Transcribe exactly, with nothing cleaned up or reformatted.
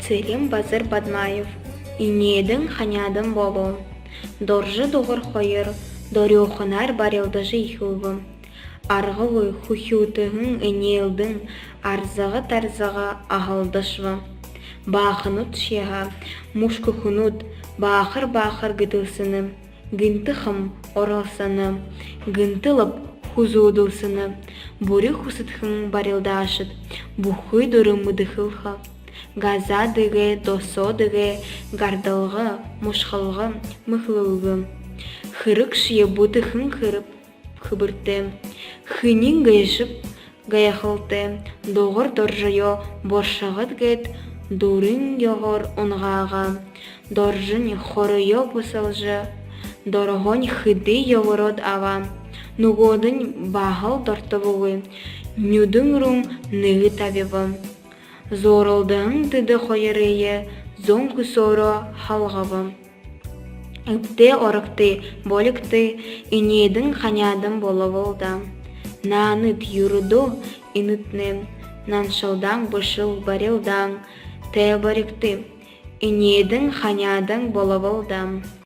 Цырен-Базар Бадмаев. Энеэдэн ханяадан болоо. Доржо Дугар хоёр дорюуханаар барилдажа эхилбэ. Аргагүй хүхюутэһэн энеэлдэн арзага тарзага аһалдашаба. Бааханууд шье һаа, мүшхэхэнүүд баахар-баахар гэдэлсэнэ. Гэнтэ хам оролсоно, гэнтэ лаб хүзүүдэлсэнэ. Бүри хүсэдхэн барилдаашад бүхы дүрэ мэдэхэл ха. Газаа дэгэй, досоо дэгэй гардалга, мушхалга, мэхэлэлгэ. Хэрэг шье бүтэхэн хэрэг хэбэртэй. Хэнин гээшэб гайхалтай. Дугар Доржоёо боршогод гээд, дүрын ёһоор унагаагаа. Доржонь хороёо бусалжа, дороһоонь хэды ёбороод абаа. Нүгөөдэнь баһал дортобогүй, нюдэн руунь нэгэ табиба. Зууралдаһан тэдэ хоёрые зон хүсөөрөө һалгаба. Эбтэй орогты, болигты, энеэдэн ханяадан болобол даа. Наанад юрэдөө энэтнай наншалдаан бэшэл, барилдаан. Тээ, болигты, энеэдэн ханяадан болобол даа.